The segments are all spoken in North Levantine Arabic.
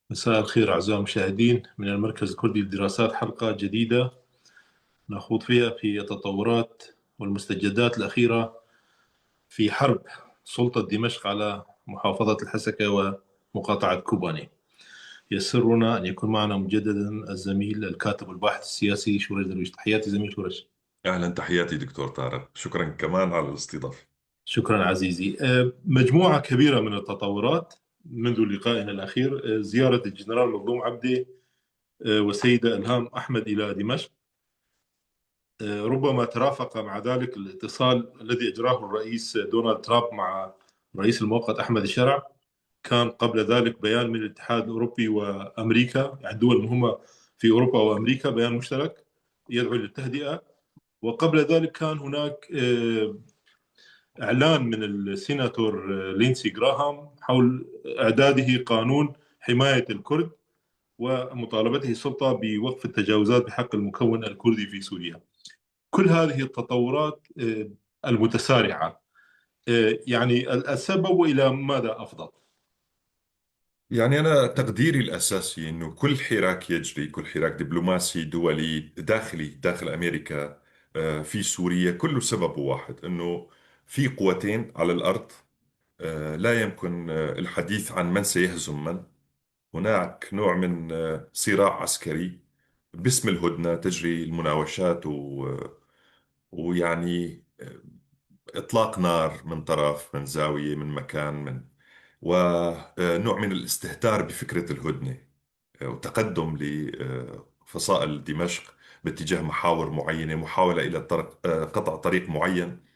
مساء الخير أعزائي المشاهدين، من المركز الكردي للدراسات حلقة جديدة نخوض فيها في التطورات والمستجدات الأخيرة في حرب سلطة دمشق على محافظة الحسكة ومقاطعة كوباني. يسرنا أن يكون معنا مجددا الزميل الكاتب والباحث السياسي شورش درويش. تحياتي زميل شورش. أهلا، تحياتي دكتور طارق، شكرا كمان على الاستضافة. شكرا عزيزي. مجموعة كبيرة من التطورات منذ لقائنا الأخير، زيارة الجنرال مظلوم عبدي والسيدة إلهام أحمد إلى دمشق، ربما ترافق مع ذلك الاتصال الذي أجراه الرئيس دونالد ترامب مع الرئيس المؤقت أحمد الشرع. كان قبل ذلك بيان من الاتحاد الأوروبي وأمريكا، يعني دول مهمة في أوروبا وأمريكا، بيان مشترك يدعو للتهدئة. وقبل ذلك كان هناك إعلان من السيناتور لينسي جراهام حول إعداده قانون حماية الكرد ومطالبته السلطة بوقف التجاوزات بحق المكون الكردي في سوريا. كل هذه التطورات المتسارعة، يعني السبب إلى ماذا أفضل؟ يعني أنا تقديري الأساسي أنه كل حراك يجري، كل حراك دبلوماسي دولي داخلي داخل أمريكا في سوريا، كله سببه واحد، أنه في قوتين على الأرض، لا يمكن الحديث عن من سيهزم من. هناك نوع من صراع عسكري باسم الهدنة، تجري المناوشات ويعني إطلاق نار من طرف، من زاوية، من مكان، من ونوع من الاستهتار بفكرة الهدنة وتقدم لفصائل دمشق باتجاه محاور معينة، محاولة إلى قطع طريق معين.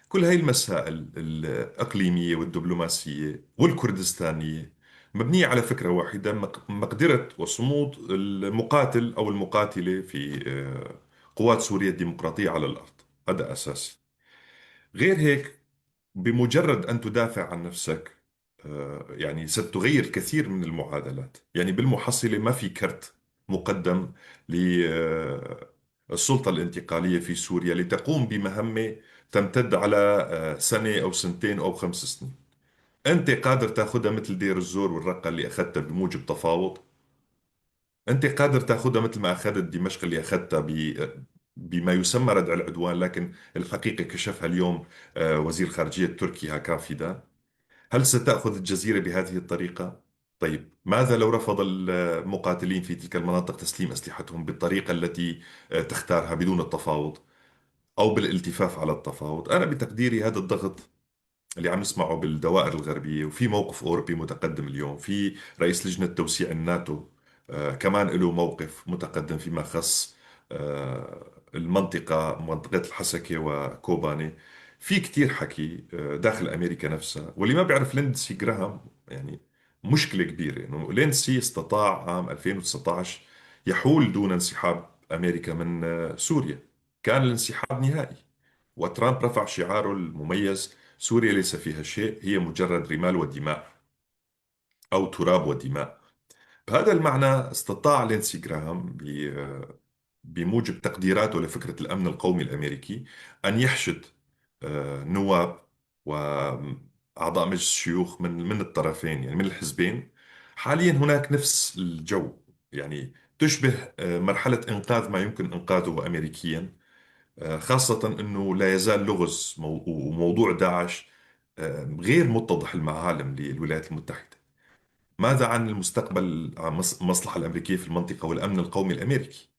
كل هاي المسائل الإقليمية والدبلوماسية والكردستانية مبنية على فكرة واحدة: مقدرة وصمود المقاتل أو المقاتلة في قوات سوريا الديمقراطية على الأرض. هذا أساسي. غير هيك، بمجرد أن تدافع عن نفسك يعني ستغير كثير من المعادلات. يعني بالمحصلة ما في كرت مقدم للسلطة الانتقالية في سوريا لتقوم بمهمة تمتد على سنة أو سنتين أو 5 سنين. أنت قادر تأخذها مثل دير الزور والرقة اللي أخذتها بموجب تفاوض، أنت قادر تأخذها مثل ما أخذت دمشق اللي أخذتها بما يسمى ردع العدوان، لكن الحقيقة كشفها اليوم وزير الخارجية التركي هاكان فيدان. هل ستأخذ الجزيرة بهذه الطريقة؟ طيب، ماذا لو رفض المقاتلين في تلك المناطق تسليم أسلحتهم بالطريقة التي تختارها بدون التفاوض أو بالالتفاف على التفاوض؟ أنا بتقديري هذا الضغط اللي عم نسمعه بالدوائر الغربية، وفي موقف أوروبي متقدم اليوم، في رئيس لجنة توسيع الناتو كمان له موقف متقدم فيما خص المنطقة، منطقة الحسكة وكوباني. في كتير حكي داخل أمريكا نفسها. واللي ما بيعرف ليندسي جراهام، يعني مشكلة كبيرة إنه ليندسي استطاع عام 2019 يحول دون انسحاب أمريكا من سوريا. كان الانسحاب نهائي، وترامب رفع شعاره المميز: سوريا ليس فيها شيء، هي مجرد رمال ودماء أو تراب ودماء. بهذا المعنى استطاع لينسي جراهام بموجب تقديراته لفكرة الأمن القومي الأمريكي أن يحشد نواب وأعضاء مجلس الشيوخ من الطرفين، يعني من الحزبين. حاليا هناك نفس الجو، يعني تشبه مرحلة إنقاذ ما يمكن إنقاذه أمريكيا، خاصة أنه لا يزال لغز وموضوع داعش غير متضح المعالم للولايات المتحدة. ماذا عن المستقبل، عن المصلحة الأمريكية في المنطقة والأمن القومي الأمريكي؟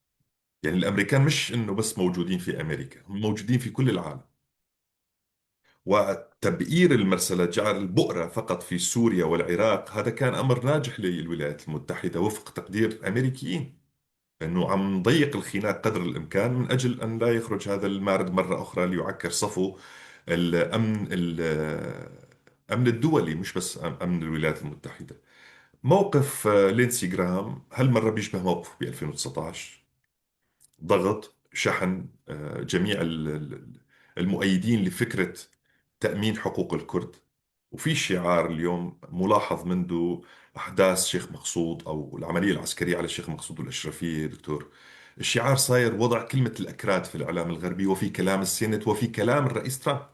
يعني الأمريكان مش أنه بس موجودين في أمريكا، هم موجودين في كل العالم. وتبئير المرسلة، جعل البؤرة فقط في سوريا والعراق، هذا كان أمر ناجح للولايات المتحدة وفق تقدير الأمريكيين، أنه عم نضيق الخناق قدر الإمكان من أجل أن لا يخرج هذا المارد مرة أخرى ليعكر صفو الأمن الدولي، مش بس أمن الولايات المتحدة. موقف لينسي جراهام هالمرة بيشبه موقفه ب 2019: ضغط، شحن جميع المؤيدين لفكرة تأمين حقوق الكرد. وفي شعار اليوم ملاحظ منذ أحداث شيخ مقصود أو العملية العسكرية على الشيخ مقصود والأشرفية، دكتور، الشعار صاير وضع كلمة الأكراد في الإعلام الغربي وفي كلام ال Senate وفي كلام الرئيس ترامب.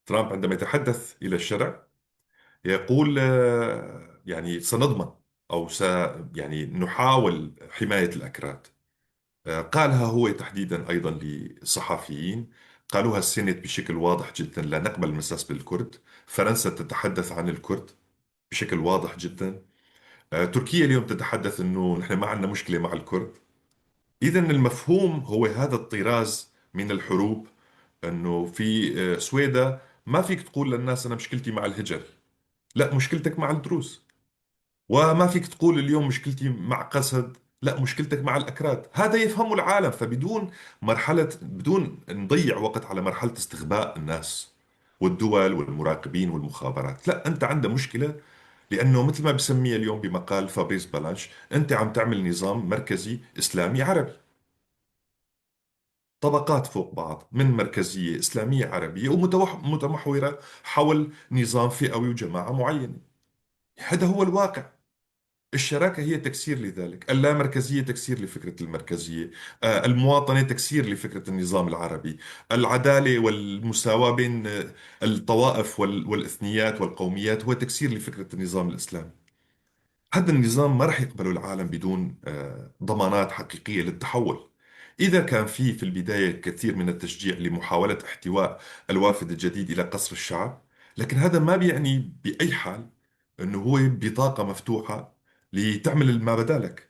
ترامب عندما يتحدث إلى الشرع يقول يعني سنضمن أو يعني نحاول حماية الأكراد. قالها هو تحديدا أيضا للصحفيين، قالوها ال Senate بشكل واضح جدا، لا نقبل المساس بالكرد. فرنسا تتحدث عن الكرد بشكل واضح جدا. تركيا اليوم تتحدث أنه نحن ما عندنا مشكلة مع الكرد. إذن المفهوم هو هذا الطراز من الحروب، أنه في سويدا ما فيك تقول للناس أنا مشكلتي مع الهجر، لا مشكلتك مع الدروز. وما فيك تقول اليوم مشكلتي مع قسد، لا مشكلتك مع الأكراد. هذا يفهمه العالم. فبدون مرحلة، بدون نضيع وقت على مرحلة استغباء الناس والدول والمراقبين والمخابرات، لا أنت عندك مشكلة، لأنه مثل ما بسميه اليوم بمقال فابريس بالانش، أنت عم تعمل نظام مركزي إسلامي عربي، طبقات فوق بعض من مركزية إسلامية عربية ومتمحورة حول نظام فئوي وجماعة معينة. هذا هو الواقع. الشراكة هي تكسير لذلك، اللامركزية تكسير لفكرة المركزية، المواطنة تكسير لفكرة النظام العربي، العدالة والمساواة بين الطوائف والإثنيات والقوميات هو تكسير لفكرة النظام الإسلامي. هذا النظام ما رح يقبله العالم بدون ضمانات حقيقية للتحول. إذا كان في البداية كثير من التشجيع لمحاولة احتواء الوافد الجديد إلى قصر الشعب، لكن هذا ما بيعني بأي حال أنه هو بطاقة مفتوحة لتعمل ما بدالك.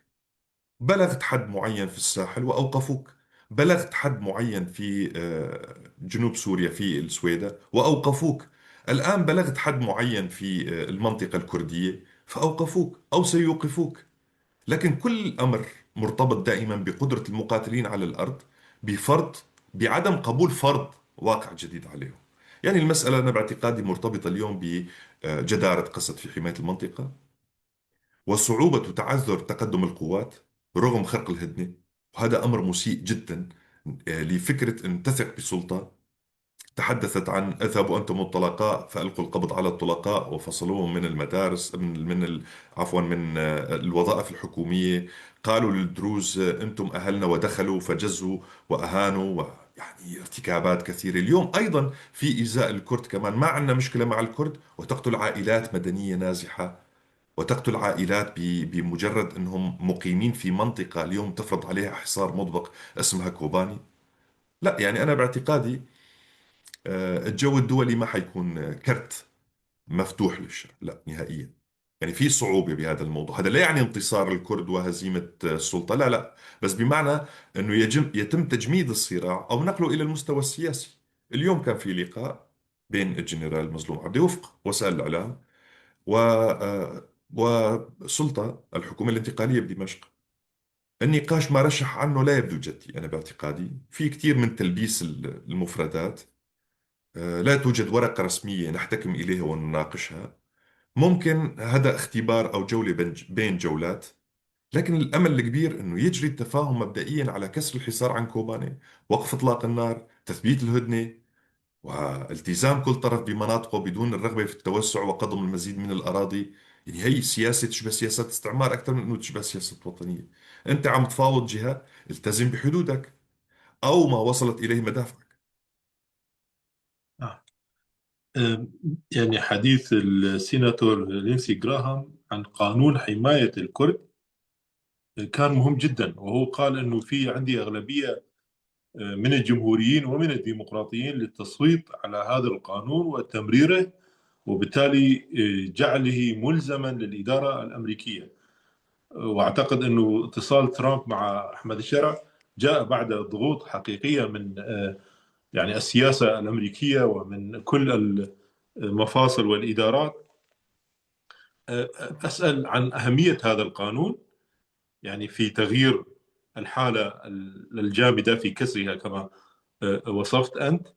بلغت حد معين في الساحل وأوقفوك، بلغت حد معين في جنوب سوريا في السويدة وأوقفوك، الآن بلغت حد معين في المنطقة الكردية فأوقفوك أو سيوقفوك. لكن كل أمر مرتبط دائما بقدرة المقاتلين على الأرض، بفرض، بعدم قبول فرض واقع جديد عليهم. المسألة أنا باعتقادي مرتبطة اليوم بجدارة قسد في حماية المنطقة وصعوبة وتعذر تقدم القوات رغم خرق الهدنة، وهذا أمر مسيء جدا لفكرة أن تثق بسلطة تحدثت عن اذهبوا أنتم الطلقاء فألقوا القبض على الطلقاء وفصلوهم من المدارس، من من ال، عفوا، من الوظائف الحكومية، قالوا للدروز أنتم أهلنا ودخلوا فجزوا وأهانوا، ارتكابات كثيرة. اليوم أيضا في إيذاء الكرد كمان، ما عندنا مشكلة مع الكرد، وتقتل عائلات مدنية نازحة وتقتل عائلات بمجرد أنهم مقيمين في منطقة اليوم تفرض عليها حصار مطبق اسمها كوباني. لا، أنا باعتقادي، الجو الدولي ما حيكون كرت مفتوح للشر، لا نهائيا. في صعوبة بهذا الموضوع. هذا لا يعني انتصار الكرد وهزيمة السلطة، لا لا، بس بمعنى أنه يتم تجميد الصراع أو نقله إلى المستوى السياسي. اليوم كان في لقاء بين الجنرال مظلوم عبدي وفق وسائل الإعلام وسلطة الحكومة الانتقالية بدمشق. النقاش ما رشح عنه لا يبدو جدي، أنا باعتقادي في كثير من تلبيس المفردات، لا توجد ورقة رسمية نحتكم إليها ونناقشها. ممكن هذا اختبار أو جولة بين جولات، لكن الأمل الكبير أنه يجري التفاهم مبدئيا على كسر الحصار عن كوباني، وقف إطلاق النار، تثبيت الهدنة، والتزام كل طرف بمناطقه بدون الرغبة في التوسع وقضم المزيد من الأراضي. هي سياسة تشبه سياسة استعمار أكثر من أنه تشبه سياسة وطنية. أنت عم تفاوض جهة، التزم بحدودك أو ما وصلت إليه مدافعك. حديث السيناتور لينسي جراهام عن قانون حماية الكرد كان مهم جدا، وهو قال أنه في عندي أغلبية من الجمهوريين ومن الديمقراطيين للتصويت على هذا القانون وتمريره، وبالتالي جعله ملزما للإدارة الأمريكية. وأعتقد أنه اتصال ترامب مع أحمد الشرع جاء بعد ضغوط حقيقية من السياسة الأمريكية ومن كل المفاصل والإدارات. أسأل عن أهمية هذا القانون في تغيير الحالة الجامدة في كسرها كما وصفت أنت،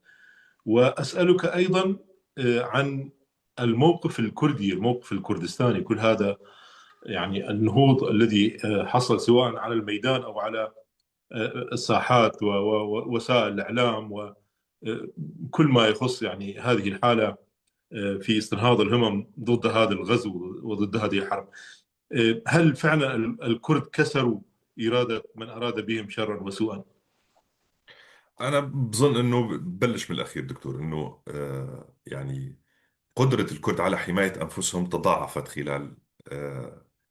وأسألك أيضا عن الموقف الكردي، الموقف الكردستاني، كل هذا النهوض الذي حصل سواء على الميدان أو على الساحات ووسائل الإعلام وكل ما يخص هذه الحالة في استنهاض الهمم ضد هذا الغزو وضد هذه الحرب. هل فعلا الكرد كسروا إرادة من أراد بهم شرا وسوءا؟ أنا بظن أنه ببلش من الأخير دكتور، أنه قدرة الكرد على حماية أنفسهم تضاعفت خلال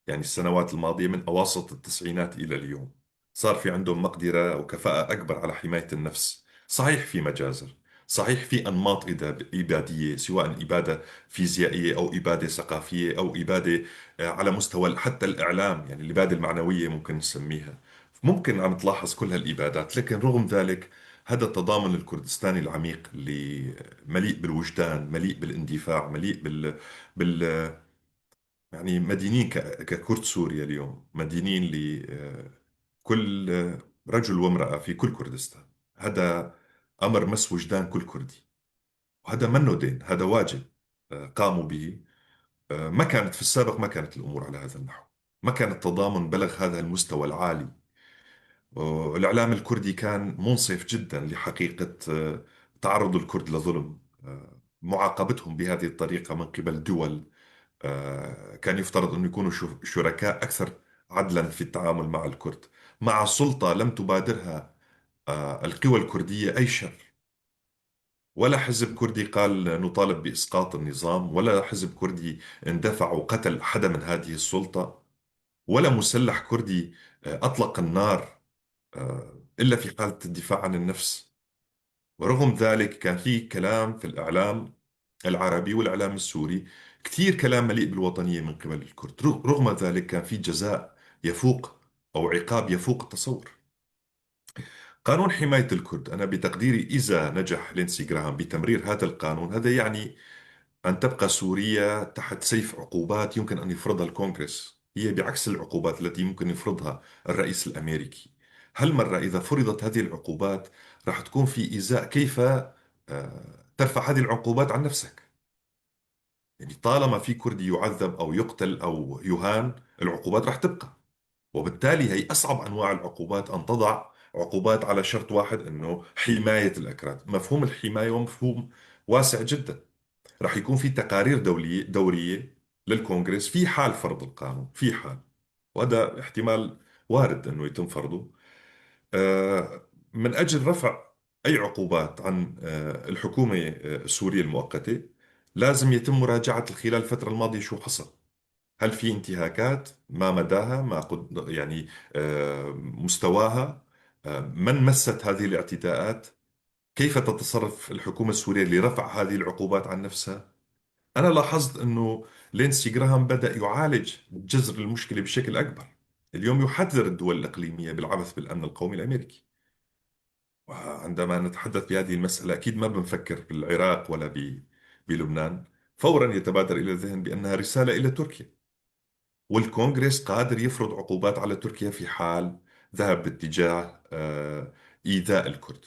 يعني السنوات الماضية من أواسط التسعينات إلى اليوم صار في عندهم مقدرة وكفاءة أكبر على حماية النفس. صحيح في مجازر، صحيح في أنماط إبادية، سواء إبادة فيزيائية أو إبادة ثقافية أو إبادة على مستوى حتى الإعلام، يعني الإبادة المعنوية ممكن نسميها. ممكن عم تلاحظ كل هالإبادات، لكن رغم ذلك هذا التضامن الكردستاني العميق اللي مليء بالوجدان، مليء بالاندفاع، مليء بال يعني مدينين ككرد سوريا اليوم، مدينين لكل رجل وامرأة في كل كردستان. هذا أمر مس وجدان كل كردي، وهذا منه دين، هذا واجب قاموا به. ما كانت في السابق، ما كانت الأمور على هذا النحو، ما كان التضامن بلغ هذا المستوى العالي. الإعلام الكردي كان منصف جدا لحقيقة تعرض الكرد لظلم، معاقبتهم بهذه الطريقة من قبل دول كان يفترض أن يكونوا شركاء أكثر عدلا في التعامل مع الكرد، مع سلطة لم تبادرها القوى الكردية أي شر. ولا حزب كردي قال نطالب بإسقاط النظام، ولا حزب كردي اندفع وقتل حدا من هذه السلطة، ولا مسلح كردي أطلق النار إلا في حالة الدفاع عن النفس. ورغم ذلك كان في كلام في الإعلام العربي والإعلام السوري، كثير كلام مليء بالوطنية من قبل الكرد. رغم ذلك كان في جزاء يفوق أو عقاب يفوق التصور. قانون حماية الكرد، أنا بتقديري إذا نجح لينسي جراهام بتمرير هذا القانون، هذا يعني أن تبقى سوريا تحت سيف عقوبات يمكن أن يفرضها الكونغرس، هي بعكس العقوبات التي يمكن يفرضها الرئيس الأمريكي. هالمرة إذا فرضت هذه العقوبات راح تكون في إزاء كيف ترفع هذه العقوبات عن نفسك. يعني طالما في كردي يعذب أو يقتل أو يهان، العقوبات راح تبقى، وبالتالي هي أصعب أنواع العقوبات أن تضع عقوبات على شرط واحد، أنه حماية الأكراد. مفهوم الحماية ومفهوم واسع جدا. راح يكون في تقارير دورية للكونغرس في حال فرض القانون، في حال، وهذا احتمال وارد أنه يتم فرضه، من أجل رفع أي عقوبات عن الحكومة السورية المؤقتة. لازم يتم مراجعة خلال الفترة الماضية شو حصل، هل في انتهاكات، ما مداها، ما قد يعني مستواها، من مست هذه الاعتداءات، كيف تتصرف الحكومة السورية لرفع هذه العقوبات عن نفسها. أنا لاحظت أنه لينسي جراهام بدأ يعالج جذر المشكلة بشكل أكبر. اليوم يحذر الدول الإقليمية بالعبث بالأمن القومي الأمريكي. وعندما نتحدث بهذه المسألة أكيد ما بنفكر بالعراق ولا بلبنان، فورا يتبادر إلى الذهن بأنها رسالة إلى تركيا، والكونغرس قادر يفرض عقوبات على تركيا في حال ذهب باتجاه إيذاء الكرد.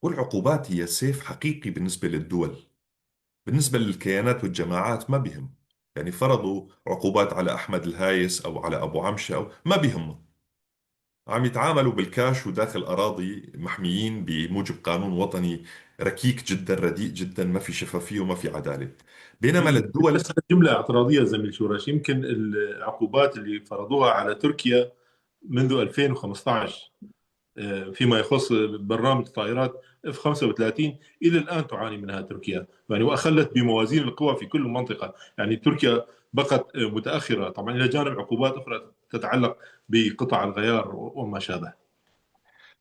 والعقوبات هي سيف حقيقي بالنسبة للدول، بالنسبة للكيانات والجماعات ما بهم. يعني فرضوا عقوبات على أحمد الهايس أو على أبو عمشة أو ما بيهمهم، عم يتعاملوا بالكاش وداخل أراضي محميين بموجب قانون وطني ركيك جدا، رديء جدا، ما في شفافية وما في عدالة. بينما للدول، بس جملة اعتراضية زميل شورش، يمكن العقوبات اللي فرضوها على تركيا منذ 2015 فيما يخص برنامج طائرات اف 35 الى الان تعاني منها تركيا، يعني واخلت بموازين القوى في كل منطقه، يعني تركيا بقت متاخره طبعا الى جانب عقوبات اخرى تتعلق بقطع الغيار وما شابه.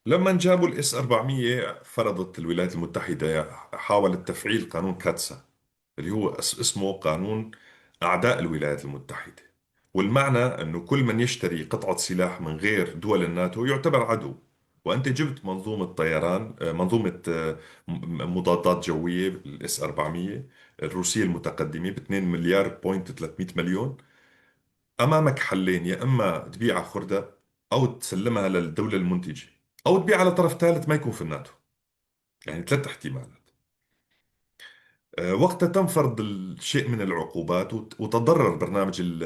لما جابوا الاس 400 فرضت الولايات المتحده، حاولت تفعيل قانون كاتسا اللي هو اسمه قانون اعداء الولايات المتحده، والمعنى انه كل من يشتري قطعه سلاح من غير دول الناتو يعتبر عدو. وانت جبت منظومه طيران، منظومه مضادات جويه الاس 400 الروسيه المتقدمه ب 2 مليار point 300 مليون. امامك حلين: يا اما تبيعها خرده او تسلمها للدوله المنتجه او تبيعها لطرف ثالث ما يكون في الناتو. يعني ثلاث احتمالات. وقتها تم فرض الشيء من العقوبات وتضرر برنامج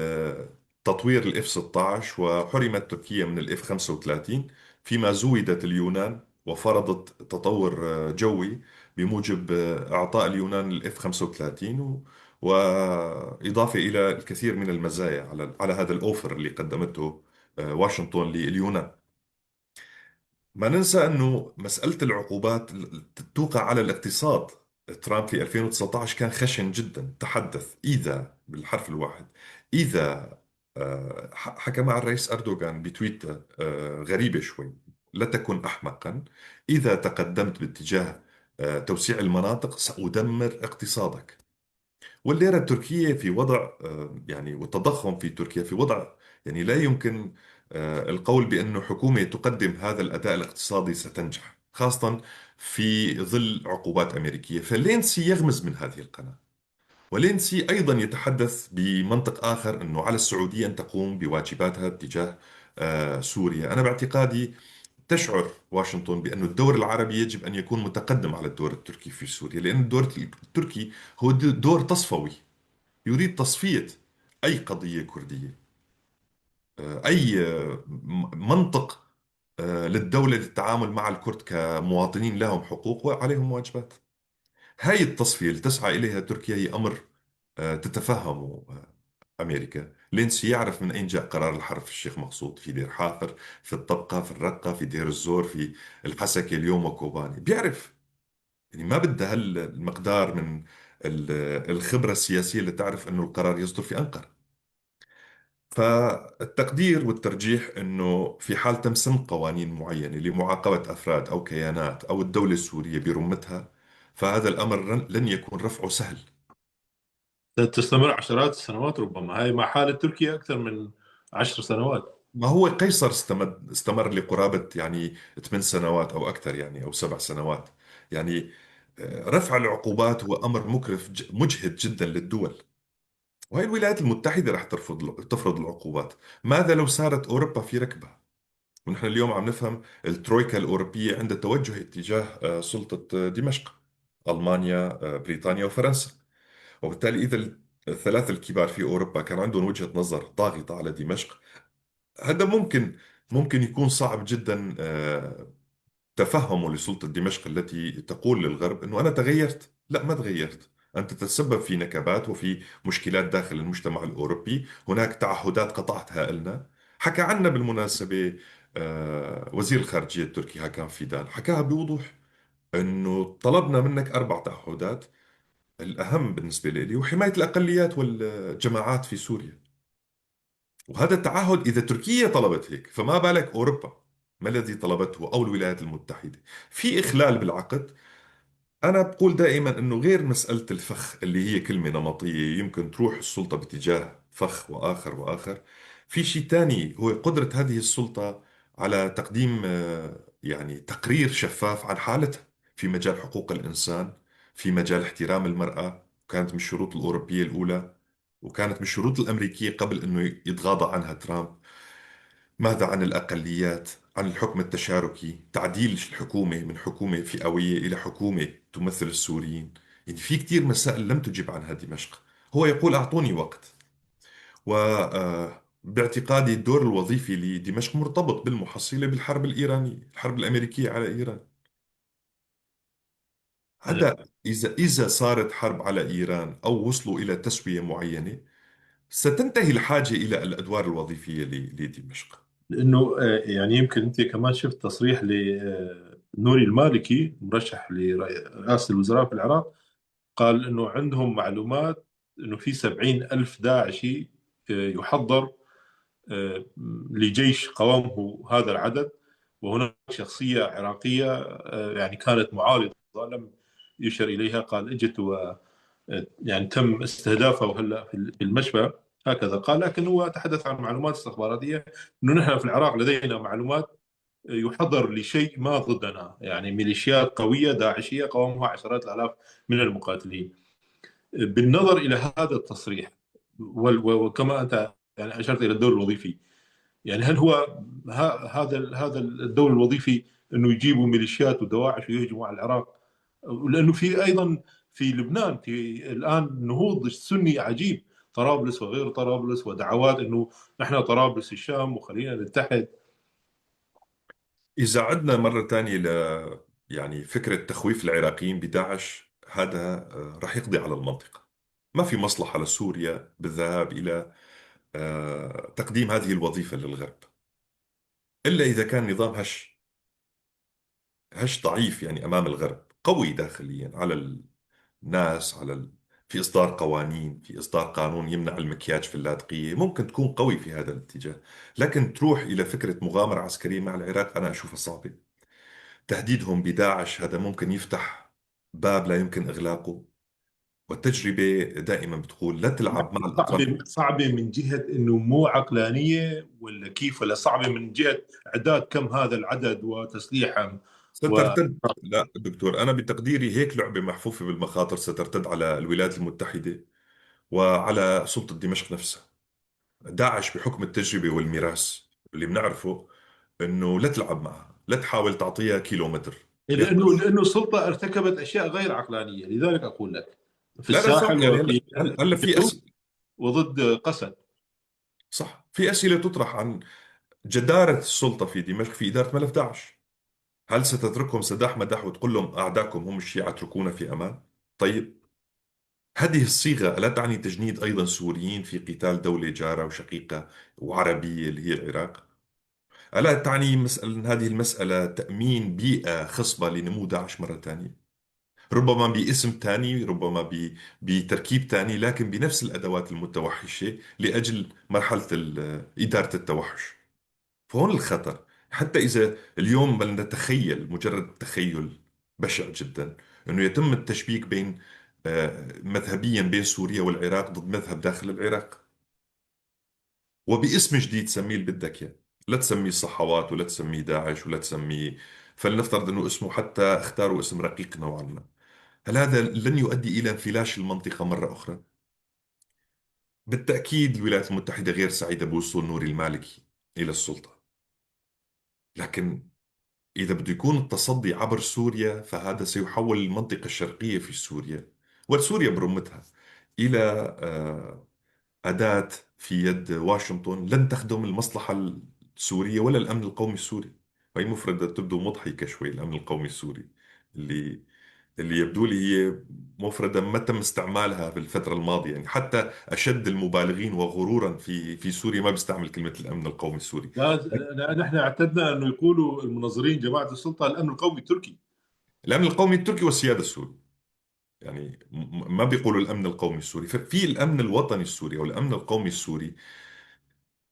تطوير الاف 16، وحرمت تركيا من الاف 35، فيما زودت اليونان وفرضت تطور جوي بموجب اعطاء اليونان الاف 35 واضافه الى الكثير من المزايا على هذا ال offer اللي قدمته واشنطن لليونان. ما ننسى أنه مسألة العقوبات توقع على الاقتصاد. ترامب في 2019 كان خشن جدا، تحدث إذا بالحرف الواحد إذا حكى مع الرئيس أردوغان بتويتة غريبة شوي: لا تكن أحمقا، إذا تقدمت باتجاه توسيع المناطق سأدمر اقتصادك. والليرة التركية في وضع يعني، والتضخم في تركيا في وضع يعني لا يمكن القول بأن حكومة تقدم هذا الأداء الاقتصادي ستنجح، خاصة في ظل عقوبات أمريكية. فلينسي يغمز من هذه القناة، ولينسي أيضا يتحدث بمنطق آخر أنه على السعودية أن تقوم بواجباتها تجاه سوريا. أنا باعتقادي تشعر واشنطن بأن الدور العربي يجب أن يكون متقدم على الدور التركي في سوريا، لأن الدور التركي هو دور تصفوي، يريد تصفية أي قضية كردية، أي منطق للدولة للتعامل مع الكرد كمواطنين لهم حقوق وعليهم واجبات. هاي التصفية اللي تسعى إليها تركيا هي أمر تتفهمه أمريكا. لينسي يعرف من أين جاء قرار الحرب في الشيخ مقصود، في دير حافر، في الطبقة، في الرقة، في دير الزور، في الحسكة اليوم وكوباني، بيعرف. يعني ما بدها هالمقدار من الخبرة السياسية اللي تعرف أنه القرار يصدر في أنقرة. فالتقدير والترجيح أنه في حال تم سن قوانين معينة لمعاقبة أفراد أو كيانات أو الدولة السورية برمتها، فهذا الأمر لن يكون رفعه سهل. تستمر عشرات السنوات ربما، هاي مع حالة تركيا أكثر من 10 سنوات. ما هو قيصر استمر لقرابة يعني 8 سنوات أو أكثر، يعني أو 7 سنوات. يعني رفع العقوبات هو أمر مكلف مجهد جدا للدول، وهي الولايات المتحدة رح تفرض العقوبات. ماذا لو سارت أوروبا في ركبها؟ ونحن اليوم عم نفهم الترويكا الأوروبية عندها توجه اتجاه سلطة دمشق، ألمانيا، بريطانيا وفرنسا. وبالتالي إذا الثلاثة الكبار في أوروبا كان عندهم وجهة نظر ضاغطة على دمشق، هذا ممكن يكون صعب جدا تفهمه لسلطة دمشق التي تقول للغرب أنه أنا تغيرت. لا، ما تغيرت، أنت تتسبب في نكبات وفي مشكلات داخل المجتمع الأوروبي، هناك تعهدات قطعتها لنا. حكى عنا بالمناسبة وزير الخارجية التركي هاكان فيدان، حكاها بوضوح أنه طلبنا منك 4 تعهدات، الأهم بالنسبة لي هو حماية الأقليات والجماعات في سوريا. وهذا التعهد إذا تركيا طلبت هيك، فما بالك أوروبا ما الذي طلبته أو الولايات المتحدة؟ في إخلال بالعقد. أنا بقول دائما أنه غير مسألة الفخ اللي هي كلمة نمطية يمكن تروح السلطة باتجاه فخ وآخر وآخر، في شيء تاني هو قدرة هذه السلطة على تقديم يعني تقرير شفاف عن حالتها في مجال حقوق الإنسان، في مجال احترام المرأة. كانت من الشروط الأوروبية الأولى، وكانت من الشروط الأمريكية قبل أنه يتغاضى عنها ترامب. ماذا عن الأقليات، عن الحكم التشاركي، تعديل الحكومة من حكومة فئوية إلى حكومة تمثل السوريين؟ يعني في كتير مسائل لم تجب عنها دمشق. هو يقول أعطوني وقت، باعتقادي الدور الوظيفي لدمشق مرتبط بالمحصلة بالحرب الإيرانية، الحرب الأمريكية على إيران. هذا إذا صارت حرب على إيران أو وصلوا إلى تسوية معينة، ستنتهي الحاجة إلى الأدوار الوظيفية لدمشق. لأنه يمكن أنت كمان شفت تصريح لنوري المالكي مرشح لرئاسة الوزراء في العراق، قال أنه عندهم معلومات أنه في 70,000 داعشي يحضر لجيش قوامه هذا العدد، وهناك شخصية عراقية كانت معارضة لم يشر إليها، قال اجت و تم استهدافها وهلا في المشفى هكذا قال. لكن هو تحدث عن معلومات استخباراتية أنه نحن في العراق لدينا معلومات يحضر لشيء ما ضدنا، يعني ميليشيات قوية داعشية قوامها عشرات الآلاف من المقاتلين. بالنظر إلى هذا التصريح وكما أنت أشرت إلى الدور الوظيفي، هل هو هذا الدور الوظيفي أنه يجيبوا ميليشيات ودواعش ويهجموا على العراق؟ لأنه في أيضا في لبنان في الآن نهوض السني عجيب، طرابلس وغير طرابلس، ودعوات أنه نحن طرابلس الشام وخلينا نتحد. إذا عدنا مرة ثانية ل فكرة تخويف العراقيين بداعش، هذا رح يقضي على المنطقة. ما في مصلحة لسوريا بالذهاب إلى تقديم هذه الوظيفة للغرب، إلا إذا كان نظام هش ضعيف أمام الغرب، قوي داخليا على الناس، على في إصدار قوانين، في إصدار قانون يمنع المكياج في اللاذقية، ممكن تكون قوي في هذا الاتجاه، لكن تروح إلى فكرة مغامرة عسكرية مع العراق أنا أشوفها صعبة. تهديدهم بداعش هذا ممكن يفتح باب لا يمكن إغلاقه، والتجربة دائما بتقول لا تلعب مع الأطراف. صعبة من جهة إنه مو عقلانية ولا كيف، ولا صعبة من جهة إعداد كم هذا العدد وتسليحهم سترتد. لا دكتور، أنا بتقديري هيك لعبة محفوفة بالمخاطر سترتد على الولايات المتحدة وعلى سلطة دمشق نفسها. داعش بحكم التجربة والميراث اللي بنعرفه إنه لا تلعب معها، لا تحاول تعطيها كيلومتر، لأنه السلطة ارتكبت أشياء غير عقلانية، لذلك أقول لك في لا لا صح. الساحل يعني وفي هلا في أسئلة، وضد قسد. صح، في أسئلة تطرح عن جدارة السلطة في دمشق في إدارة ملف داعش. هل ستتركهم سداح مداح وتقول لهم أعداكم هم الشيعة اتركونا في أمان؟ طيب هذه الصيغة ألا تعني تجنيد أيضا سوريين في قتال دولة جارة وشقيقة وعربية اللي هي العراق؟ ألا تعني مسألة هذه المسألة تأمين بيئة خصبة لنمو داعش مرة ثانية؟ ربما باسم ثاني، ربما بتركيب ثاني، لكن بنفس الأدوات المتوحشة لأجل مرحلة إدارة التوحش. فهون الخطر. حتى إذا اليوم بل نتخيل مجرد تخيل بشع جدا أنه يتم التشبيك بين مذهبيا بين سوريا والعراق ضد مذهب داخل العراق، وباسم جديد سميه اللي بدك اياه، لا تسميه الصحوات ولا تسميه داعش ولا تسميه، فلنفترض انه اسمه حتى اختاروا اسم رقيق نوعا ما، هل هذا لن يؤدي الى انفلاش المنطقة مرة اخرى؟ بالتاكيد الولايات المتحدة غير سعيدة بوصول نوري المالكي الى السلطة، لكن اذا بده يكون التصدي عبر سوريا فهذا سيحول المنطقة الشرقية في سوريا وسوريا برمتها الى أداة في يد واشنطن لن تخدم المصلحة السورية ولا الأمن القومي السوري. وهي مفردة تبدو مضحكة شوي، الأمن القومي السوري اللي يبدو لي هي مفردة ما تم استعمالها في الفترة الماضية، يعني حتى أشد المبالغين وغرورا في سوريا ما بيستعمل كلمة الأمن القومي السوري. لا، نحن اعتدنا أنه يقولوا المنظرين جماعة السلطة الأمن القومي التركي، الأمن القومي التركي والسيادة السوري، يعني ما بيقولوا الأمن القومي السوري. ففي الأمن الوطني السوري أو الأمن القومي السوري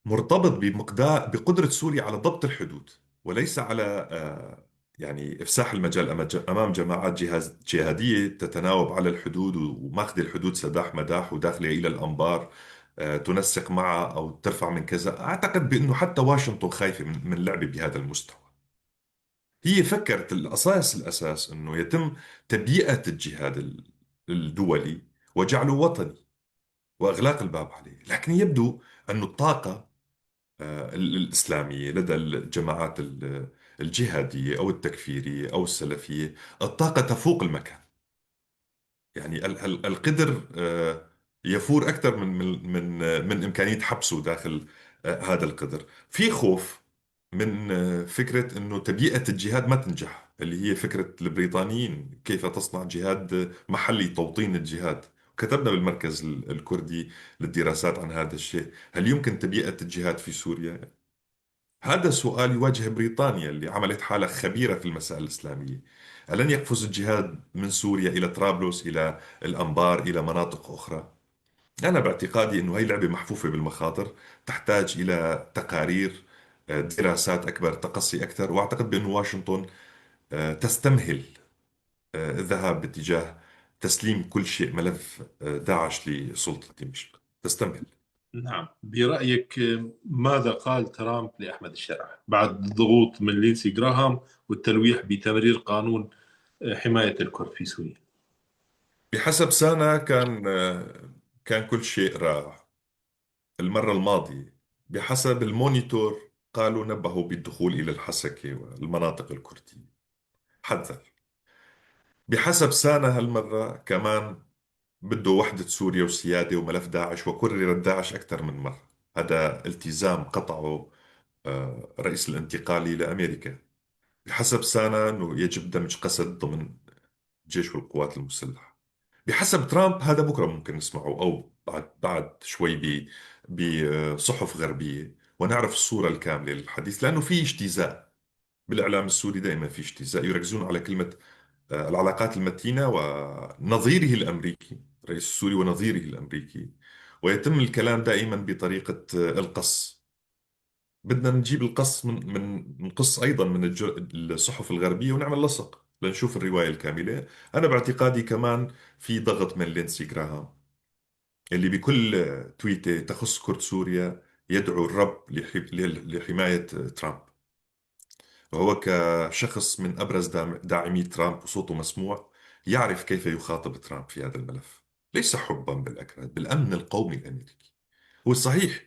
مرتبط بمقدار بقدرة سوريا على ضبط الحدود، وليس على يعني إفساح المجال أمام جماعات جهادية تتناوب على الحدود وماخذ الحدود سداح مداح وداخلة إلى الأنبار، تنسق معها أو ترفع من كذا. أعتقد بأنه حتى واشنطن خايفة من لعبة بهذا المستوى. هي فكرت الأساس أنه يتم تبيئة الجهاد الدولي وجعله وطني وإغلاق الباب عليه، لكن يبدو أن الطاقة الإسلامية لدى الجماعات الجهادية أو التكفيرية أو السلفية الطاقة تفوق المكان، يعني القدر يفور أكثر من من من من إمكانية حبسه داخل هذا القدر. في خوف من فكرة أنه تبيئة الجهاد ما تنجح، اللي هي فكرة البريطانيين كيف تصنع جهاد محلي، توطين الجهاد. كتبنا بالمركز الكردي للدراسات عن هذا الشيء، هل يمكن تبيئة الجهاد في سوريا؟ هذا سؤال يواجه بريطانيا اللي عملت حالة خبيرة في المسائل الإسلامية. ألن يقفز الجهاد من سوريا إلى طرابلس، إلى الأنبار، إلى مناطق أخرى؟ أنا باعتقادي أنه هي لعبة محفوفة بالمخاطر، تحتاج إلى تقارير، دراسات أكبر، تقصي أكثر. وأعتقد بأن واشنطن تستمهل الذهاب باتجاه تسليم كل شيء ملف داعش لسلطة دمشق، تستمهل. نعم، برأيك ماذا قال ترامب لأحمد الشرع بعد الضغوط من لينسي جراهام والتلويح بتمرير قانون حماية الكرد في سوريا؟ بحسب سانا كان كل شيء رائع المرة الماضية. بحسب المونيتور قالوا نبهوا بالدخول إلى الحسكة والمناطق الكردية، حذر. بحسب سانا هالمرة كمان بده وحدة سوريا وسيادة وملف داعش، وكرر داعش أكثر من مرة. هذا التزام قطعه رئيس الانتقالي لأمريكا. بحسب سانا أنه يجب دمج قسد ضمن الجيش والقوات المسلحة. بحسب ترامب هذا بكرة ممكن نسمعه أو بعد شوي بصحف غربية، ونعرف الصورة الكاملة للحديث، لأنه في اجتزاء بالإعلام السوري، دائما في اجتزاء، يركزون على كلمة العلاقات المتينة ونظيره الأمريكي الرئيس السوري ونظيره الأمريكي، ويتم الكلام دائما بطريقة القص. بدنا نجيب القص من نقص أيضا من الصحف الغربية ونعمل لصق لنشوف الرواية الكاملة. أنا باعتقادي كمان في ضغط من لينسي جراهام اللي بكل تويتة تخص كرد سوريا يدعو الرب لحماية ترامب، وهو كشخص من أبرز داعمي ترامب وصوته مسموع يعرف كيف يخاطب ترامب في هذا الملف، ليس حبا بالأكراد، بالأمن القومي الأمريكي. هو صحيح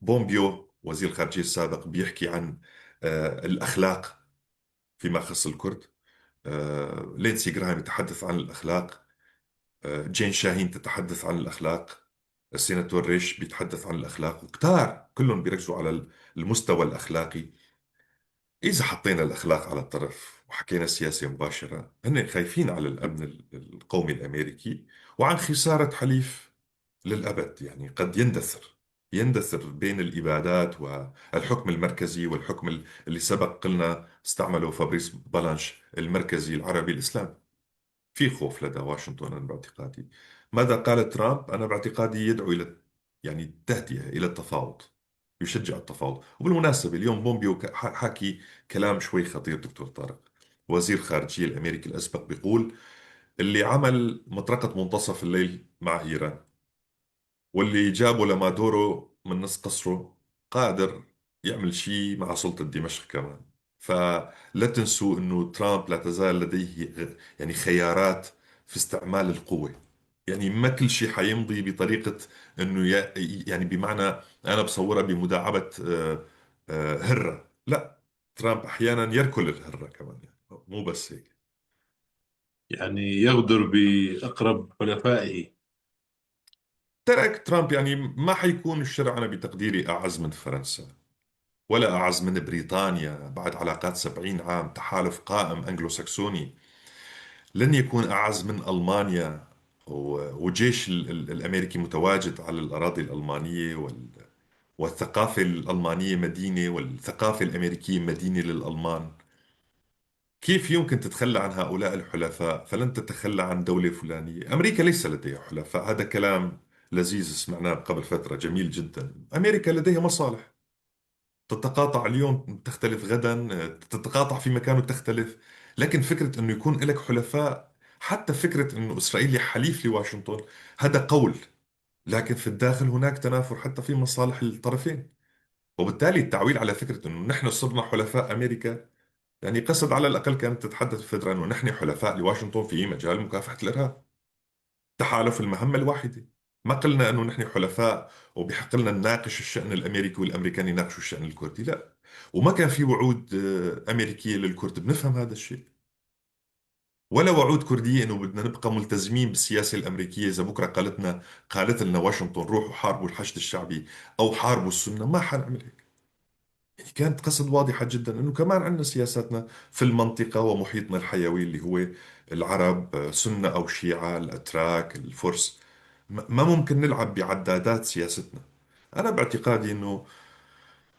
بومبيو وزير الخارجية السابق بيحكي عن الأخلاق فيما يخص الكرد، لينسي جراهام يتحدث عن الأخلاق، جين شاهين تتحدث عن الأخلاق، السيناتور ريش بيتحدث عن الأخلاق، وكتار كلهم بيركزوا على المستوى الأخلاقي. إذا حطينا الأخلاق على الطرف وحكينا سياسة مباشرة، هن خايفين على الأمن القومي الأمريكي وعن خسارة حليف للأبد، يعني قد يندثر بين الإبادات والحكم المركزي والحكم اللي سبق قلنا استعمله فابريس بالانش المركزي العربي الإسلامي. في خوف لدى واشنطن أنا باعتقادي. ماذا قال ترامب؟ أنا باعتقادي يدعو إلى يعني التهدئة، إلى التفاوض، يشجع التفاوض. وبالمناسبة اليوم بومبيو حاكي كلام شوي خطير دكتور طارق، وزير خارجية الأمريكي الأسبق، بيقول اللي عمل مطرقة منتصف الليل مع إيران واللي جابه لمادورو من نص قصره قادر يعمل شيء مع سلطة دمشق كمان. فلا تنسوا أنه ترامب لا تزال لديه يعني خيارات في استعمال القوة، يعني ما كل شيء حيمضي بطريقة أنه يعني بمعنى أنا بصورها بمداعبة هرة، لا، ترامب أحيانا يركل الهرة كمان، يعني مو بس هيك، يعني يغدر بأقرب حلفائه. ترك ترامب يعني ما حيكون الشرع أنا بتقديري أعز من فرنسا ولا أعز من بريطانيا بعد علاقات 70 عام تحالف قائم أنجلو ساكسوني، لن يكون أعز من ألمانيا وجيش الأمريكي متواجد على الأراضي الألمانية، والثقافة الألمانية مدينة والثقافة الأمريكية مدينة للألمان. كيف يمكن تتخلى عن هؤلاء الحلفاء؟ فلن تتخلى عن دولة فلانية. أمريكا ليس لديها حلفاء، هذا كلام لذيذ سمعناه قبل فترة، جميل جدا. أمريكا لديها مصالح تتقاطع اليوم تختلف غدا، تتقاطع في مكان وتختلف. لكن فكرة أنه يكون لك حلفاء، حتى فكرة أنه إسرائيل حليف لواشنطن، هذا قول، لكن في الداخل هناك تنافر حتى في مصالح الطرفين. وبالتالي التعويل على فكرة أنه نحن صرنا حلفاء أمريكا، يعني قصد على الأقل كانت تتحدث فترة أنه نحن حلفاء لواشنطن في مجال مكافحة الإرهاب، تحالف المهمة الواحدة. ما قلنا أنه نحن حلفاء وبحق لنا نناقش الشأن الأمريكي والأمريكان يناقشوا الشأن الكردي، لا. وما كان في وعود أمريكية للكرد، بنفهم هذا الشيء، ولا وعود كردية أنه بدنا نبقى ملتزمين بالسياسة الأمريكية. إذا بكرة قالت لنا واشنطن روحوا حاربوا الحشد الشعبي أو حاربوا السنة، ما حنعمل هيك. يعني كانت قصد واضحة جدا أنه كمان عندنا سياساتنا في المنطقة ومحيطنا الحيوي اللي هو العرب، سنة أو شيعة، الأتراك، الفرس. ما ممكن نلعب بعدادات سياستنا. أنا باعتقادي أنه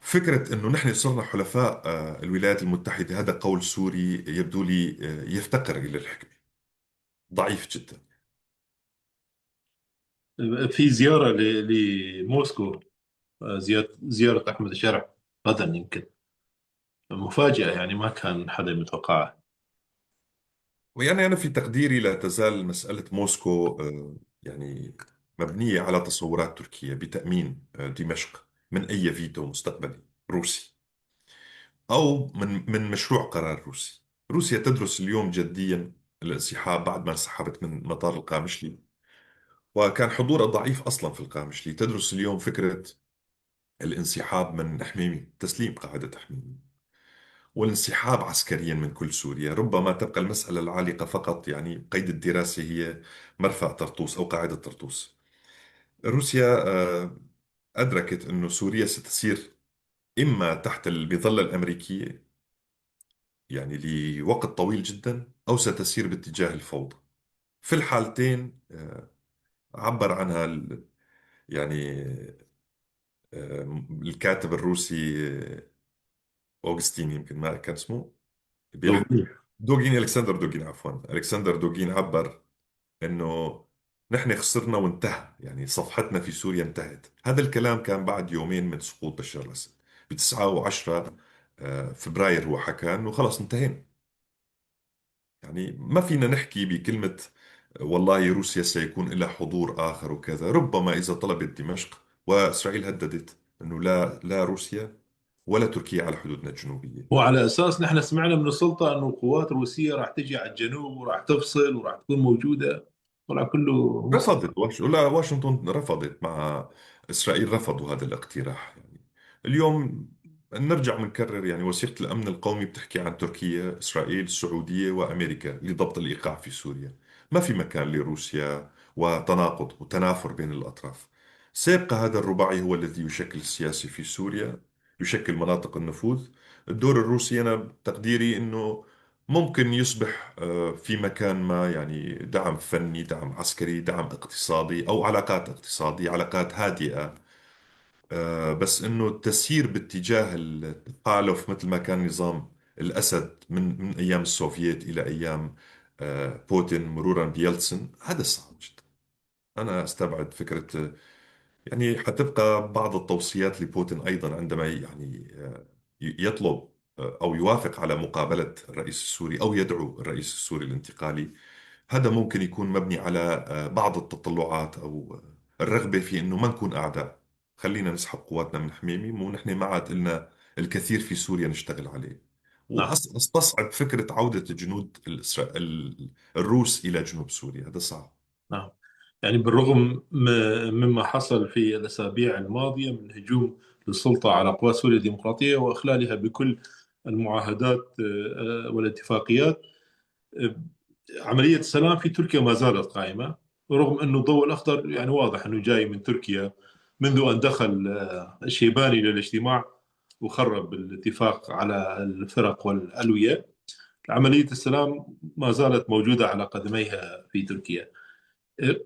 فكرة أنه نحن صرنا حلفاء الولايات المتحدة، هذا قول سوري يبدو لي يفتقر إلى الحكمة، ضعيف جدا. في زيارة لموسكو، زيارة أحمد الشرع غدا، يمكن مفاجأة، يعني ما كان حدا متوقعها. ويعني أنا في تقديري لا تزال مسألة موسكو يعني مبنية على تصورات تركيا بتأمين دمشق من أي فيتو مستقبلي روسي أو من مشروع قرار روسي. روسيا تدرس اليوم جديا الانسحاب بعد ما انسحبت من مطار القامشلي، وكان حضورها ضعيف أصلا في القامشلي. تدرس اليوم فكرة الانسحاب من حميمي، تسليم قاعدة حميمي، والانسحاب عسكريا من كل سوريا. ربما تبقى المسألة العالقة فقط يعني قيد الدراسة هي مرفأ طرطوس أو قاعدة طرطوس. روسيا أدركت أن سوريا ستسير إما تحت المظلة الأمريكية يعني لوقت طويل جدا، أو ستسير باتجاه الفوضى. في الحالتين عبر عنها يعني الكاتب الروسي أوغستين، يمكن ما كان اسمه، بيحكي دوغين. دوغين، ألكسندر دوغين، عفوا ألكسندر دوغين، عبر أنه نحن خسرنا وانتهى، يعني صفحتنا في سوريا انتهت. هذا الكلام كان بعد يومين من سقوط بشار الأسد، ب9 و10 فبراير هو حكى أنه خلص انتهينا. يعني ما فينا نحكي بكلمة والله روسيا سيكون لها حضور آخر وكذا. ربما إذا طلبت دمشق، وإسرائيل هددت أنه لا روسيا ولا تركيا على حدودنا الجنوبية. وعلى أساس نحن سمعنا من السلطة أنه قوات روسية راح تجي على الجنوب وراح تفصل وراح تكون موجودة، طلع كله رفضت لا، واشنطن رفضت مع إسرائيل، رفضوا هذا الاقتراح. يعني اليوم نرجع بنكرر، يعني وثيقة الأمن القومي بتحكي عن تركيا، إسرائيل، السعودية وأمريكا لضبط الإيقاع في سوريا. ما في مكان لروسيا، وتناقض وتنافر بين الأطراف. سيبقى هذا الرباعي هو الذي يشكل السياسي في سوريا، يشكل مناطق النفوذ. الدور الروسي أنا بتقديري أنه ممكن يصبح في مكان ما، يعني دعم فني، دعم عسكري، دعم اقتصادي، أو علاقات اقتصادية، علاقات هادئة. بس إنه التسيير باتجاه التحالف مثل ما كان نظام الأسد من أيام السوفييت إلى أيام بوتين مرورا بيلتسن، هذا صعب جدا. أنا أستبعد فكرة. يعني حتبقى بعض التوصيات لبوتين أيضا عندما يعني يطلب أو يوافق على مقابلة الرئيس السوري أو يدعو الرئيس السوري الانتقالي، هذا ممكن يكون مبني على بعض التطلعات أو الرغبة في أنه ما نكون أعداء، خلينا نسحب قواتنا من حميمي، ونحن ما عاد لنا الكثير في سوريا نشتغل عليه. وأستصعب فكرة عودة الجنود الروس إلى جنوب سوريا، هذا صعب. نعم، يعني بالرغم مما حصل في الأسابيع الماضية من هجوم للسلطة على قوات سوريا الديمقراطية وإخلالها بكل المعاهدات والاتفاقيات، عملية السلام في تركيا ما زالت قائمة، رغم أنه الضوء الأخضر يعني واضح أنه جاي من تركيا منذ أن دخل الشيباني للاجتماع وخرب الاتفاق على الفرق والألوية. عملية السلام ما زالت موجودة على قدميها في تركيا.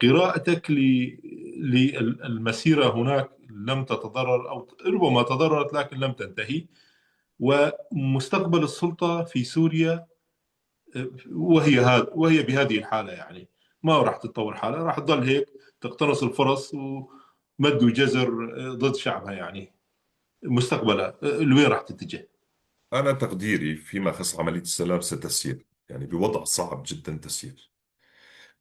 قراءتك للمسيرة هناك لم تتضرر أو ربما تضررت لكن لم تنتهي، ومستقبل السلطة في سوريا وهي بهذه الحالة، يعني ما راح تتطور حالة، راح تضل هيك تقتنص الفرص ومد وجزر ضد شعبها. يعني مستقبلها لوين راح تتجه؟ أنا تقديري فيما خص عملية السلام ستسير، يعني بوضع صعب جدا تسير،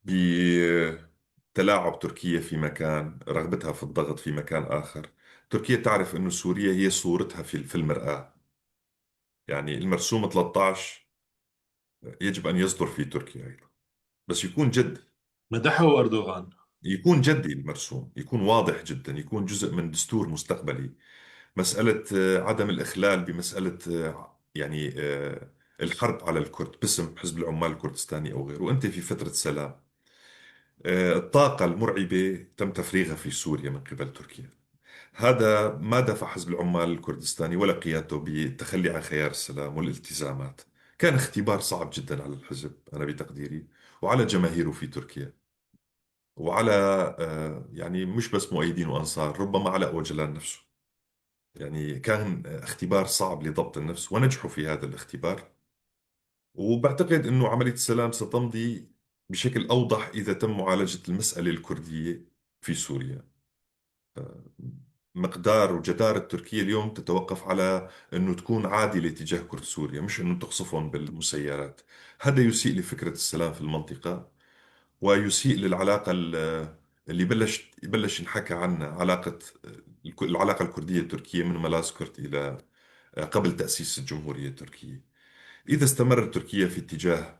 بتلاعب تركيا في مكان، رغبتها في الضغط في مكان آخر. تركيا تعرف أن سوريا هي صورتها في المرآة، يعني المرسوم 13 يجب أن يصدر في تركيا أيضا، بس يكون جدي. مدحه أردوغان، يكون جدي المرسوم، يكون واضح جدا، يكون جزء من دستور مستقبلي. مسألة عدم الإخلال بمسألة يعني الحرب على الكرد باسم حزب العمال الكردستاني أو غيره، وأنت في فترة سلام. الطاقة المرعبة تم تفريغها في سوريا من قبل تركيا. هذا ما دفع حزب العمال الكردستاني ولا قيادته بالتخلي عن خيار السلام والالتزامات. كان اختبار صعب جدا على الحزب أنا بتقديري، وعلى جماهيره في تركيا، وعلى يعني مش بس مؤيدين وأنصار، ربما على أوجلان نفسه. يعني كان اختبار صعب لضبط النفس، ونجحوا في هذا الاختبار. وبعتقد أنه عملية السلام ستمضي بشكل أوضح إذا تم معالجة المسألة الكردية في سوريا. مقدار وجدارة تركيا اليوم تتوقف على أنه تكون عادلة تجاه كرد سوريا، مش أنه تقصفهم بالمسيرات. هذا يسيء لفكرة السلام في المنطقة، ويسيء للعلاقة اللي بلش ينحكى عنها، العلاقة الكردية التركية من ملازكرت إلى قبل تأسيس الجمهورية التركية. إذا استمرت تركيا في اتجاه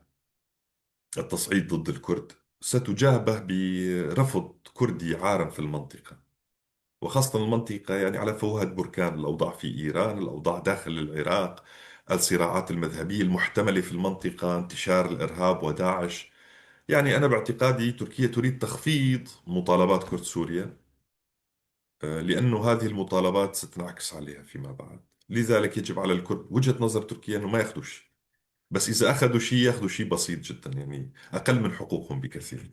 التصعيد ضد الكرد، ستجابه برفض كردي عارم في المنطقة، وخاصة المنطقة يعني على فوهة بركان، الأوضاع في إيران، الأوضاع داخل العراق، الصراعات المذهبية المحتملة في المنطقة، انتشار الإرهاب وداعش. يعني أنا باعتقادي تركيا تريد تخفيض مطالبات كرد سوريا، لأنه هذه المطالبات ستنعكس عليها فيما بعد. لذلك يجب على الكرد، وجهة نظر تركيا أنه ما ياخذوا شيء، بس إذا أخذوا شيء ياخذوا شيء بسيط جدا، يعني أقل من حقوقهم بكثير.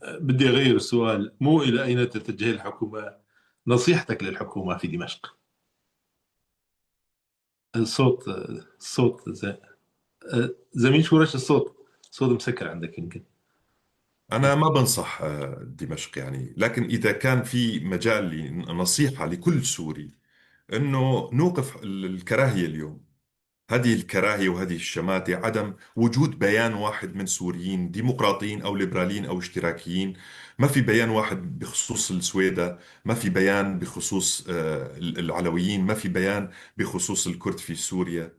بدي أغير السؤال، مو إلى أين تتجه الحكومة، نصيحتك للحكومة في دمشق. الصوت زميل شورش الصوت. صوت مسكر عندك يمكن. أنا ما بنصح دمشق يعني، لكن إذا كان في مجال لنصيحة لكل سوري، أنه نوقف الكراهية اليوم، هذه الكراهية وهذه الشماتة، عدم وجود بيان واحد من سوريين ديمقراطيين أو ليبراليين أو اشتراكيين، ما في بيان واحد بخصوص السويدة، ما في بيان بخصوص العلويين، ما في بيان بخصوص الكرد في سوريا.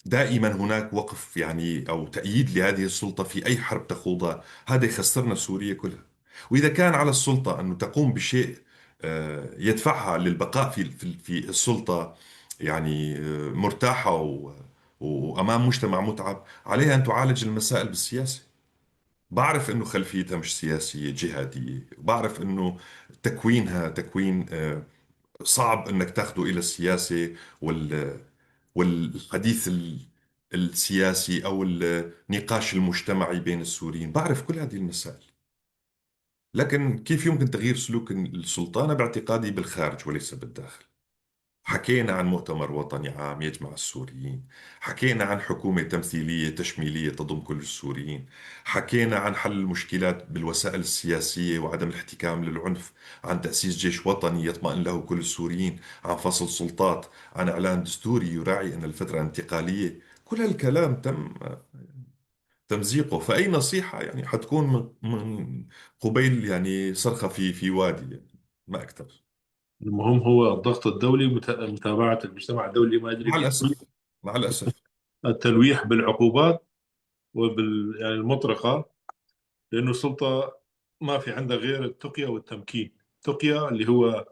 دائما هناك وقف يعني أو تأييد لهذه السلطة في أي حرب تخوضها، هذا يخسرنا سوريا كلها. وإذا كان على السلطة أنه تقوم بشيء يدفعها للبقاء في السلطة، يعني مرتاحة وأمام مجتمع متعب، عليها أن تعالج المسائل بالسياسة. بعرف أنه خلفيتها مش سياسية جهادية، بعرف أنه تكوينها تكوين صعب أنك تاخده إلى السياسة والحديث السياسي أو النقاش المجتمعي بين السوريين، بعرف كل هذه المسائل. لكن كيف يمكن تغيير سلوك السلطة؟ أنا باعتقادي بالخارج وليس بالداخل. حكينا عن مؤتمر وطني عام يجمع السوريين، حكينا عن حكومة تمثيلية تشميلية تضم كل السوريين، حكينا عن حل المشكلات بالوسائل السياسية وعدم الاحتكام للعنف، عن تأسيس جيش وطني يطمئن له كل السوريين، عن فصل سلطات، عن إعلان دستوري يراعي أن الفترة انتقالية. كل هالكلام تم تمزيقه. فأي نصيحة يعني حتكون من قبيل يعني صرخة في وادي، يعني ما أكثر. المهم هو الضغط الدولي، متابعة المجتمع الدولي ما يجري مع في الأسف، مع الأسف. التلويح بالعقوبات وبال يعني المطرقة، لأنه السلطة ما في عندها غير التقية والتمكين. التقية اللي هو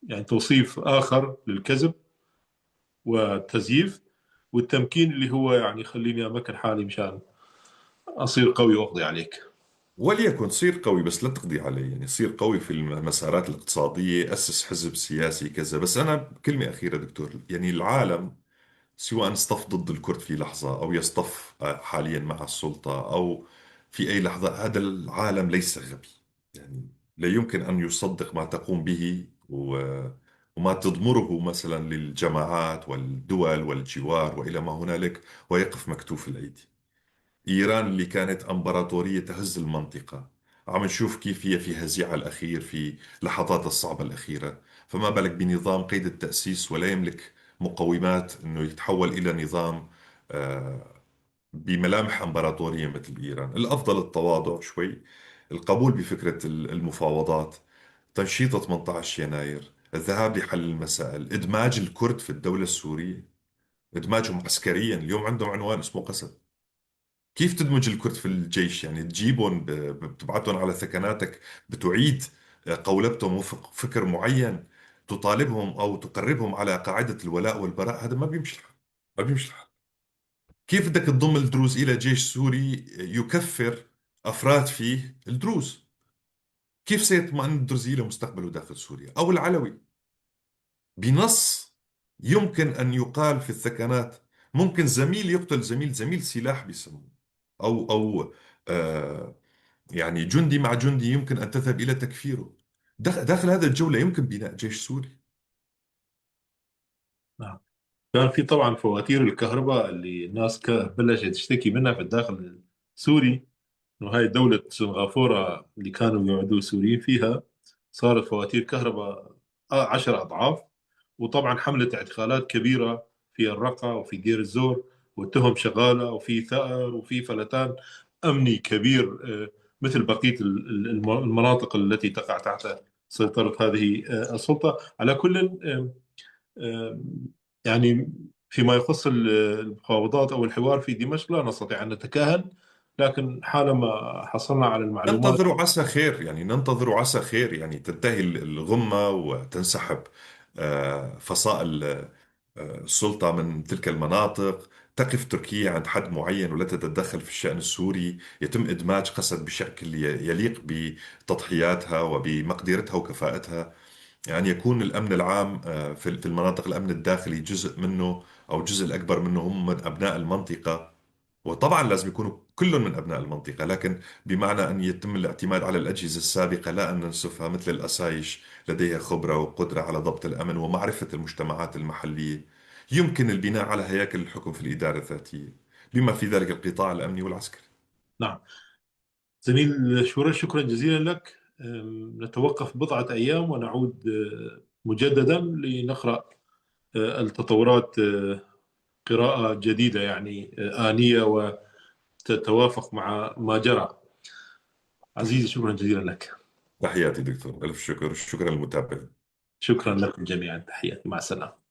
يعني توصيف آخر للكذب والتزييف، والتمكين اللي هو يعني خليني أمكن حالي مشان أصير قوي وأقضي عليك. وليكن صير قوي بس لا تقضي علي، يعني صير قوي في المسارات الاقتصادية، أسس حزب سياسي كذا. بس أنا كلمة أخيرة دكتور، يعني العالم سواء اصطف ضد الكرد في لحظة أو يصطف حاليا مع السلطة أو في أي لحظة، هذا العالم ليس غبي، يعني لا يمكن أن يصدق ما تقوم به وما تضمره مثلا للجماعات والدول والجوار وإلى ما هنالك، ويقف مكتوف الأيدي. إيران اللي كانت أمبراطورية تهز المنطقة، عم نشوف كيف هي في هزيعة الأخير، في لحظات الصعبة الأخيرة. فما بالك بنظام قيد التأسيس ولا يملك مقومات أنه يتحول إلى نظام آه، بملامح أمبراطورية مثل إيران. الأفضل التواضع شوي، القبول بفكرة المفاوضات، تنشيط 18 يناير، الذهاب لحل المسائل، إدماج الكرد في الدولة السورية، إدماجهم عسكريا. اليوم عندهم عنوان اسمه قسد، كيف تدمج الكرد في الجيش؟ يعني تجيبهم بتبعتهم على ثكناتك، بتعيد قولبتهم وفق فكر معين، تطالبهم او تقربهم على قاعدة الولاء والبراء. هذا ما بيمشي الحال، ما بيمشي الحال. كيف بدك تضم الدروز الى جيش سوري يكفر افراد فيه الدروز؟ كيف سيطمئن الدرزي لمستقبله داخل سوريا او العلوي؟ بنص يمكن أن يقال في الثكنات ممكن زميل يقتل زميل، زميل سلاح بيسموه، أو آه يعني جندي مع جندي يمكن أن تذهب إلى تكفيره. داخل هذا الجو لا يمكن بناء جيش سوري. نعم، كان في طبعا فواتير الكهرباء اللي الناس بلشت تشتكي منها في الداخل السوري، انه هاي دولة سنغافورة اللي كانوا يقعدوا السوريين فيها صارت فواتير كهرباء 10 أضعاف. وطبعا حملة اعتقالات كبيرة في الرقة وفي دير الزور، والتهم شغالة، وفي ثأر وفي فلتان أمني كبير مثل بقية المناطق التي تقع تحت سيطرة هذه السلطة. على كل، فيما يخص المفاوضات أو الحوار في دمشق لا نستطيع أن نتكهن، لكن حالما حصلنا على المعلومات ننتظر عسى خير، يعني ننتظر عسى خير، يعني تنتهي الغمة وتنسحب فصائل السلطة من تلك المناطق، تقف تركيا عند حد معين ولا تتدخل في الشأن السوري، يتم إدماج قسد بشكل يليق بتضحياتها وبمقدرتها وكفاءتها، يعني يكون الأمن العام في المناطق، الأمن الداخلي جزء منه أو الجزء الأكبر منه هم من أبناء المنطقة، وطبعا لازم يكونوا كلهم من أبناء المنطقة، لكن بمعنى أن يتم الاعتماد على الأجهزة السابقة لا أن ننسفها، مثل الأسايش لديها خبرة وقدرة على ضبط الأمن ومعرفة المجتمعات المحلية. يمكن البناء على هياكل الحكم في الإدارة الذاتية بما في ذلك القطاع الأمني والعسكري. نعم، زميل شورش، شكرا جزيلا لك. نتوقف بضعة أيام ونعود مجددا لنقرأ التطورات قراءة جديدة، يعني آنية وتتوافق مع ما جرى. عزيزي، شكرا جزيلا لك. تحياتي دكتور، ألف شكر، شكرا للمتابعين. شكرا لكم جميعا، تحياتي، مع السلامة.